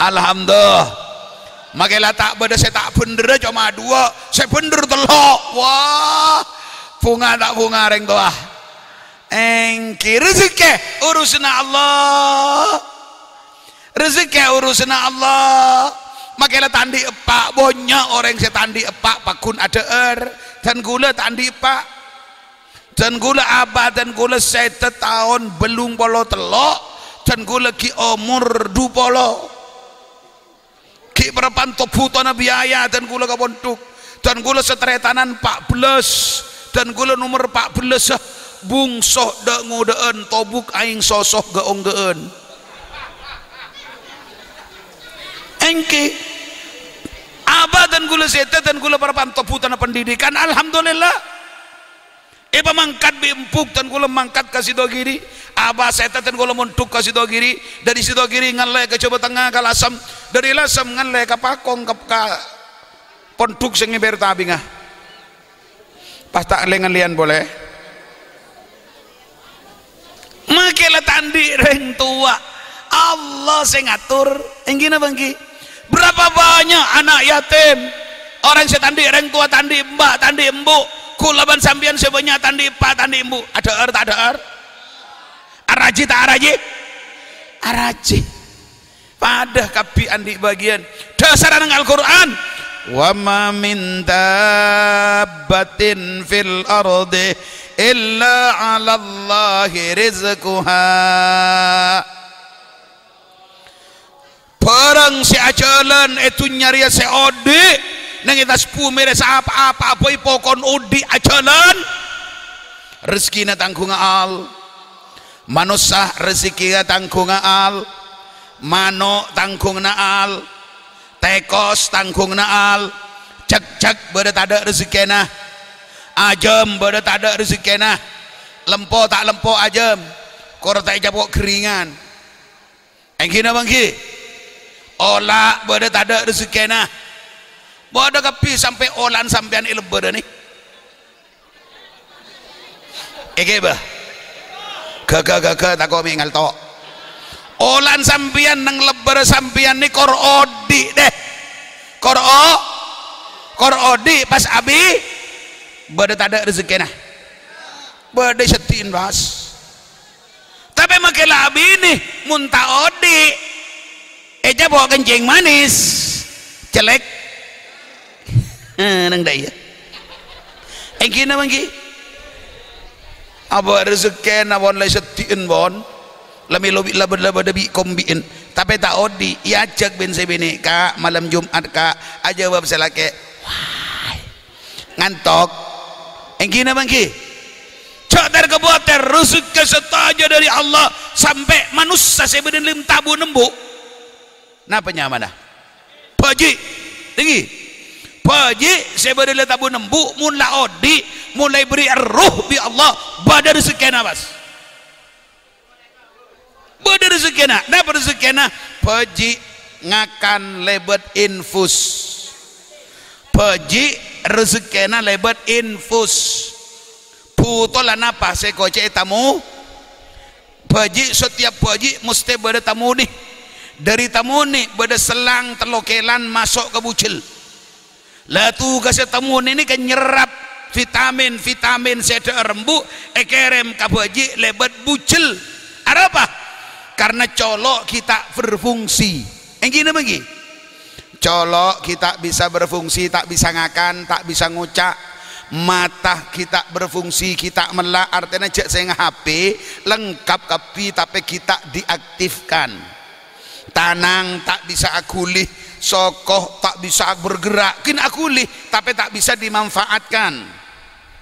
Alhamdulillah. Makè la ta' bâdâ sè ta' bhendherrâ coma duwâ', sè bhendher tello'. Wah, bhunga ta' bhunga rèng towa? Èngghi, rejekkè urusanna Allah. Rejekkè urusanna Allah. Makè la ta' andi' eppa', bânnya' orèng sè ta' andi' eppa' pagghun adhâ'âr. Dân kaulâ ta' andi' eppa'. Dân kaulâ aba, dân kaulâ sèdhâ taon bâllung polo tello', dân kaulâ ghi' omor du polo. Ghi' parappa'na tobhutona biaya dân kaulâ ka pondhuk. Dân kaulâ sataretanan pa' bellâs. Dân kaulâ nomer pa' bellâs, bungso dâ'-ngodâ'ân tobuk aèng soso ga'-ongghâ'ân. Èngghi. Aba dân kaulâ sèdhâ, dân kaulâ parappa'na tobhutona pendidikan, alhamdulillah. Èpamangkat bi' embu', dân kaulâ mangkat ka Sidogiri. Aba sèdhâ, dân kaulâ mondhuk ka Sidogiri. Dâri Sidogiri ngallè ka Jhâbâ Tengnga, ka Lasem. Dâri Lasem ngallè ka Pakong, ka, ka pondhuk sè ngèbâr tabingnga. Pas ta' lè-ngallèyan polè. Makè la ta' andi' rèng towa. Allah sè ngator. Èngghi napa èngghi? Berapa banyak anak yatim? Orèng sè ta' andi' rèng towa, ta' andi' emba', ta' andi' embu'. Kaulâ bân sampèyan sè bânnya' ta' andi' eppa', ta' andi' embu'. Adhâ'âr, ta' adhâ'âr? Araji, ta' araji? Araji. Padâ kabbhi andi' bâgiyân. Dhâsarra neng Al-Qur'an. "Wa ma min dabbatin fil ardi illa 'alallahi rizquha." Bhârâng sè ajhâlân è dhunnya rèya sè odi', neng è attas bhumè rèya sapa-apa bhâi pokon odi' ajhâlân, rejekkèna tangghungnga Allah. Manossa rejekkèna tangghungnga Allah. Mano' tangghungnga Allah. Tèkos tangghungnga Allah. Jhâk-jhâk bâdâ tadâ' rejekkèna. Ajâm bâdâ tadâ' rejekkèna. Lempo ta' lempo ajâm. Kor ta' ècapo' ghâringan. Èngghi napa èngghi? Ola' bâdâ tadâ' rejekkèna. Bâdâ kabbhi sampè' olan sampèyan è lebbhârân nè. Èngghi, Bah? Ghâghâ-ghâghâ tako' mè' ngalto'. Olan sampèyan neng lebbhârân sampèyan nè kor odi', deh. Kor o-, kor odi' pas abi bâdâ tadâ' rejekkèna. Bâdâ seddhi'en, Bas. Tapè makè la abinè, mon ta' odi', ècapo' kencing manis, cellèk. Neng dâ' iyâ. Èngghi napa èngghi? Apa rejekkèna pon la seddhi'en pon. La mèlo bi' la bâdâ, la bâdâ bi' kombi'en. Tapè ta' odi', èajhâk bân sè binè', "Ka', malem Jum'at, Ka', ajâwâb sè lakè'." Wah. Ngantok. Èngghi napa èngghi? Jhâ' ter-kabâter, rejekkè sadhâjâ dâri Allah, sampè' manossa sè bâdâ è dâlem tabung embu'. Napa nyamana? Bhâji'. Èngghi. Bhâji' sè bâdâ è dâlem tabung embu', mon la odi', mon la èberri' erroh bi' Allah, bâdâ rejekkèna, Bas. Bâdâ rejekkèna. Napa rejekkèna? Bhâji' ngakan lèbât infus. Bhâji' rejekkèna lèbât infus. Bhuto la napa sè èkocè'è tamoy? Bhâji', setiap bhâji' mostè bâdâ tamoy nè. Dâri tamoy nè bâdâ sellang tello kèlan maso' ka bujel. La tugassâ tamoy nè nèka nyerrap vitamin-vitamin sè dâ'âr embu' èkèrèm ka bhâji' lèbât bujel. Arapa? Karena colo' ghi' ta' berfungsi. Èngghi napa èngghi? Colo' ghi' ta' bisa berfungsi, ta' bisa ngakan, ta' bisa ngoca'. Mata ghi' ta' berfungsi, ghi' ta' mella', artèna jhâ' sènga' H P, lengkap kabbhi, tapè ghi' ta' diaktifkan. Tanang ta' bisa aghuli, soko ta' bisa bergerak, ghi' aghuli, tapè ta' bisa dimanfaatkan.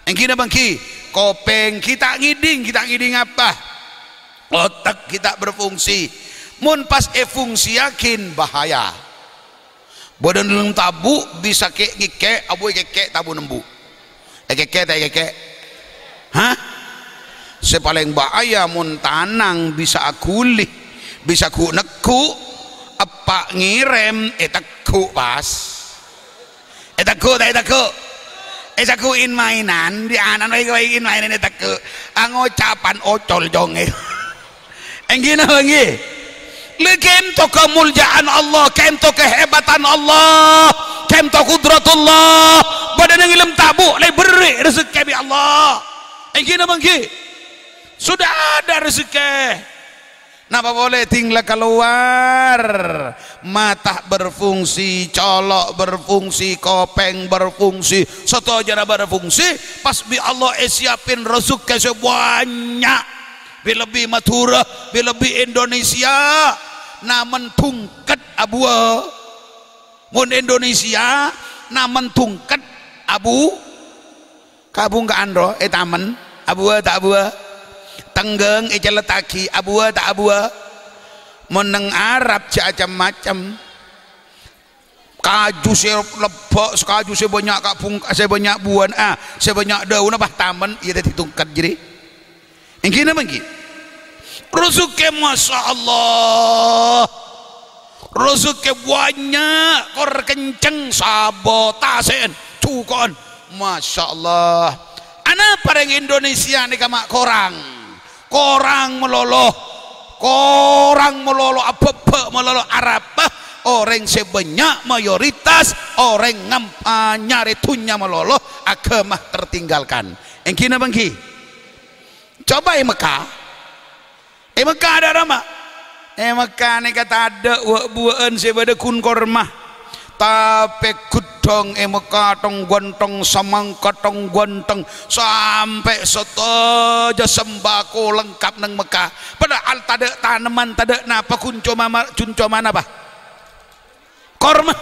Èngghi napa èngghi? Kopèng ghi' ta' ngèdhing, ghi' ta' ngèdhing apa? Otak ghi' ta' berfungsi. Mon pas èfungsiyaghi bahaya. Bâdâna lem tabu' bisa kè'-ngèkè', abu èkèkè' tabu' nembu'. Èkèkè' ta' èkèkè'? Hah? Sè palèng bahaya mon tanang bisa aghuli, bisa ghu'-negghu', eppa' ngèrèm, ètegghu' pas. Ètegghu' ta' ètegghu'? Ètegghu' in-mainan, di anan wae-wae in-mainan ètegghu'. Angocapan ocol jongè. Èngghi napa èngghi? Lè kènto kamolja'an Allah, kènto kahebatan Allah, kènto kudratullah. Bâdâna neng è lem tabu' lè èberri' rezekkè bi' Allah. Èngghi napa èngghi? Sudah ada rezekkè. Napa polè ding la kalowar? Mata berfungsi, colo' berfungsi, kopèng berfungsi, sadhâjâna berfungsi. Pas bi' Allah èsiapin rezekkè sè bânnya'. Bi-, lebbi Madhurâ, bi-, lebbi Indonesia. Namen dhungket abuwâ. Mon Indonesia, namen dhungket abu. Kabhungka'an ro ètamen, abuwâ ta' abuwâ? Tengghâng ècellèttaghi, abuwâ ta' abuwâ? Mon neng Arab jhâ' cem-macem. Kaju sè lebbâ', kaju sè bânnya' kabhung-, sè bânnya' buwâna, sè bânnya' dâunna, pas tamen, iyâ dhâddhi dhungket jârèya. Èngghi napa èngghi? Rezekkè, masya Allah. Rezekkè bânnya', kor kencèng, sabo, tasè'en, juko'en. Masya Allah. Anapa rèng Indonesia nèka ma' korang? Korang malolo. Korang malolo, abâbâ' malolo. Arapa? Orèng sè bânnya' mayoritas orèng ngam-, a, nyarè dhunnya malolo, aghâma tertinggalkan. Èngghi napa èngghi? Coba è Mekka. È Mekka adâ' rama. È Mekka nèka tadâ' wâ'-buwâ'ân sè bâdâ ghun korma. Tapè gheddhâng è Mekka tong-ghântong, samangka tong-ghântong, sampè' sadhâjâ sembako lengkap neng Mekka. Padahal tadâ' tanemman, tadâ' napa, ghun coma ma-, ghun coma napa? Korma.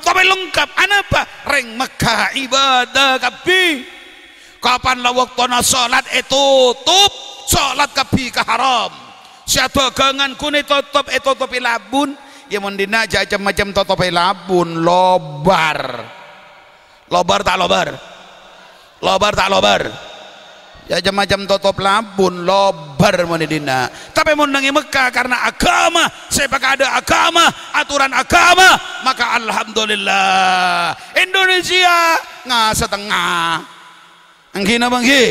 Tapè lengkap. Anapa? Rèng Mekka ibâdâ kabbhi. Kapan la bâktona salat ètotop, salat kabbhi ka haram. Sè adhâghângan ghun ètotop, ètotop è labun. Yâ mon dinna' jhâ' cem-macem totop è labun, lobâr. Lobâr ta' lobâr? Lobâr ta' lobâr? Jhâ' cem-macem totop labun, lobâr mon è dinna'. Tapè mon neng è Mekka, karena aghâma, sè èpakadâ' aghâma, atoran aghâma, maka alhamdulillah. Indonesia nga-, satengnga. Èngghi napa èngghi?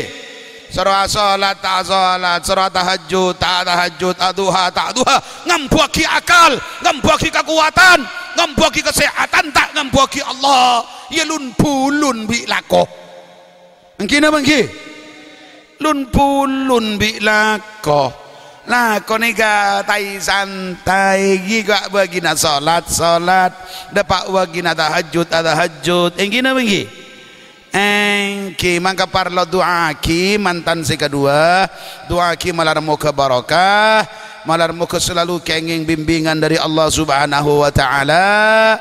Soro asalat ta' asalat, soro atahajjud ta' atahajjud, aduha ta' aduha, ngambuwâghi akal, ngambuwâghi kakowadhân, ngambuwâghi kasèhadhân, ta' ngambuwâghi Allah, yâ lun-bulun bi' lako. Èngghi napa èngghi? Lun-bulun bi' lako. Lako nèka tai-santai, ghi' ka' bâgina salat, salat, dâpa' bâgina tahajjud, atahajjud. Èngghi napa èngghi? Èngghi, mangka parlo du'aaghi mantan sè kaduwâ. Du'aaghi malar moghâ barokah, malar moghâ selalu kèngèng bimbingan dâri Allah Subhanahu wa Ta'ala.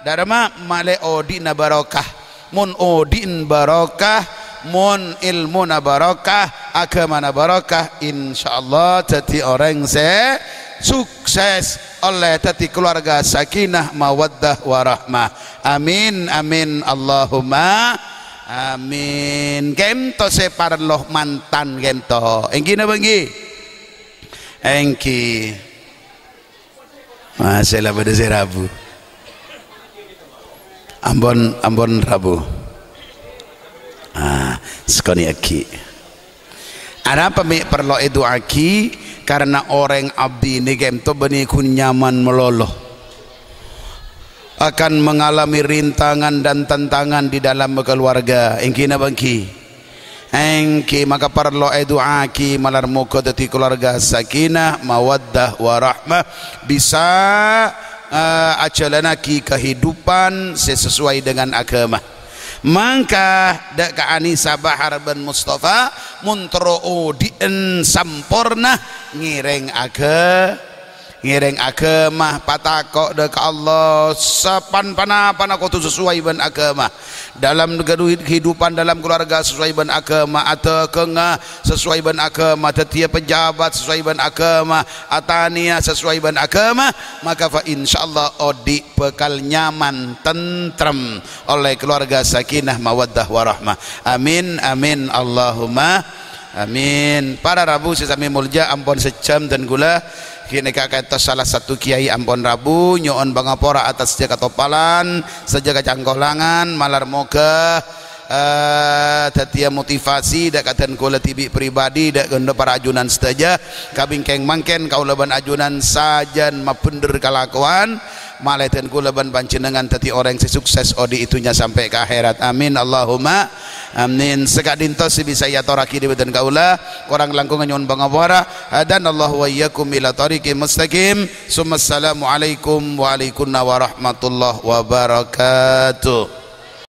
Dârâmma malè odi'na barokah. Mon odi'en barokah, mon èlmona barokah, aghâmana barokah, insyaallah dhâddhi orèng sè sukses, ollè dhâddhi keluarga sakinah, mawaddah, warahmah. Amin, amin, Allahumma amin. Kènto sè parlo mantan kènto. Èngghi napa èngghi? Èngghi. Masè la padâ sè rabu. Ampon, ampon rabu. Ah, sakonè' aghi'. Arapa mè' parlo èdu'aaghi? Karna orèng abdhina kènto bânnè ghun nyaman malolo. Akan mengalami rintangan dan tantangan di dalam keluarga. Èngghi napa èngghi? Èngghi, maka parlo èdu'aaghi malar moghâ dhâddhi keluarga sakinah, mawaddah, warahmah, bisa, eh, ajhâlânnaghi kahidupan sè sesuai dengan aghâma. Mangka dâ' ka Anisa Bahar bân Mustafa, mon terro odi'en samporna, ngèrèng aghâ-, Ngèrèng aghâma, patako' dâ' ka Allah, sapan-panapana kodhu sesuai bân aghâma. Dalam kehidupan dalam keluarga sesuai bân aghâma, adâgângnga sesuai bân aghâma, dhâddhiyâ pejabat sesuai bân aghâma, atanèya sesuai bân aghâma, maka fa insyaallah odi' bhâkal nyaman, tentrem, ollè keluarga sakinah mawaddah warahmah. Amin, amin, Allahumma amin. Para rabu sè samè molja, ampon sajjhâm dân kaulâ ghânèka ka'èntos sala sèttong kiai ampon rabu, nyo'on pangapora atas sajjhâ katoppalan, sajjhâ kacangkolangan, malar moghâ, eh, dhâddhiyâ motivasi dâ' ka dân kaulâ dhibi' pribadi, dâ' ka para ajunan sadhâjâ. Kabingkèng mangkèn kaulâ bân ajunan sajân mabhendher kalakowan, malè dân kaulâ bân panjhennengngan dhâddhi orèng sè sukses odi' è dhunnya sampè' ka akhèrat. Amin, Allahumma amin. Saka'dinto sè bisa èyatorraghi dâri dân kaulâ, korang langkongnga nyo'on pangapora. Hadanallahu wa iyyakum ila thariqim mustaqim. Summassalamualaikum wa alaikunna warahmatullahi wabarakatuh.